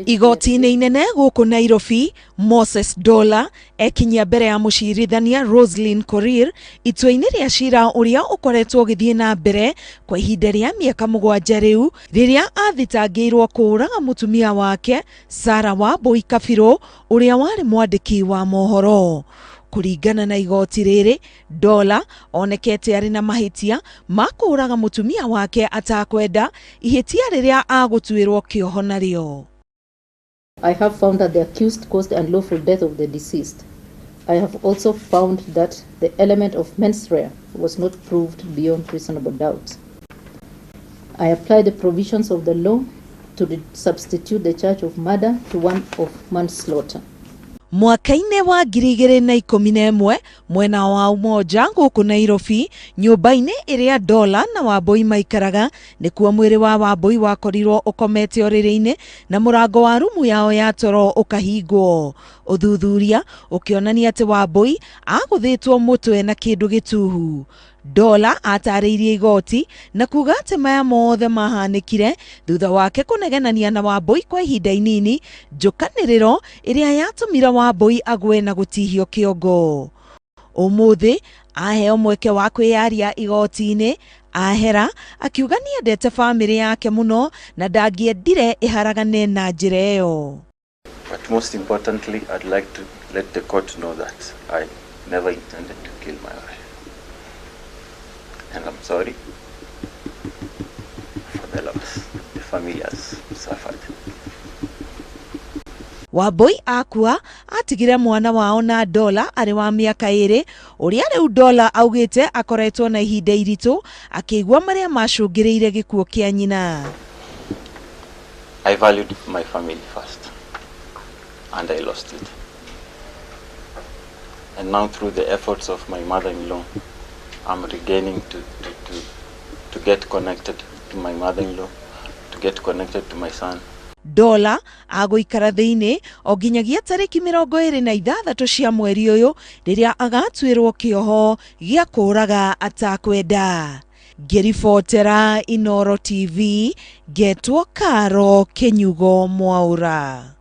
Igoti-inĩ inene gũkũ Nairobi, Moses Dola ekinyia mbere ya mũcirithania Roselyn Korir itua-inĩ rĩa cira ũrĩa ũkoretwo ũgĩthiĩ na mbere kwa ihinda rĩa mĩaka 7 rĩu, rĩrĩa athitangĩirwo kũũraga mũtumia wake Sarah Wambui Kabirũ ũrĩa warĩ mwandĩki wa mohoro. Kũringana na igoti rĩrĩ, Dola onekete arĩ na mahĩtia ma kũũraga mũtumia wake atakwenda, ihĩtia rĩrĩa agũtuĩrwo kĩoho narĩo. I have found that the accused caused the unlawful death of the deceased. I have also found that the element of mens rea was not proved beyond reasonable doubt. I apply the provisions of the law to substitute the charge of murder to one of manslaughter. Mwaka-inĩ wa 2011 mwena wa Umoja gũkũ Nairobi, nyũmba-inĩ ĩrĩa Dola na Wambui maikaraga, nĩkuo mwĩrĩ wa Wambui wakorirwo ũkomete ũrĩrĩ-inĩ na mũrango wa rumu yao ya toro ũkahingwo. Ũthuthuria ũkĩonania atĩ Wambui agũthĩtwo mũtwe na kĩndũ gĩtuhu. Dola atarĩirie igoti na kuga atĩ maya mothe mahanĩkire thutha wake kũnegenania na Wambui kwa ihinda inini, njũkanĩrĩro ĩrĩa yatũmire Wambui agwe na gũtihio kĩongo. Ũmũthĩ aheo mweke wa kwĩyaria igoti-inĩ, ahera akiuga nĩendete bamĩrĩ yake mũno na ndangĩendire ĩharagane na njĩra ĩyo. But most importantly, I'd like to let the court know that I never intended to kill my wife. And I'm sorry for the loss the family has suffered. Wambui akua atigire mwana wao na Dola arĩ wa mĩaka 2, ũrĩa rĩu Dola augĩte akoretwo na ihinda iritũ akĩigua marĩa macũngĩrĩire gĩkuũ kĩa nyina. I valued my family first and I lost it. And now through the efforts of my mother-in-law, I'm regaining to get connected to my mother-in-law, to get connected to my son. Dola agũikara thĩinĩ o nginyagia tarĩki 26 cia mweri ũyũ rĩrĩa agatuĩrwo kĩoho gĩa kũũraga atakwenda. Ngĩribotera Inooro TV, ngetwo Karo Kĩnyugo Mwaũra.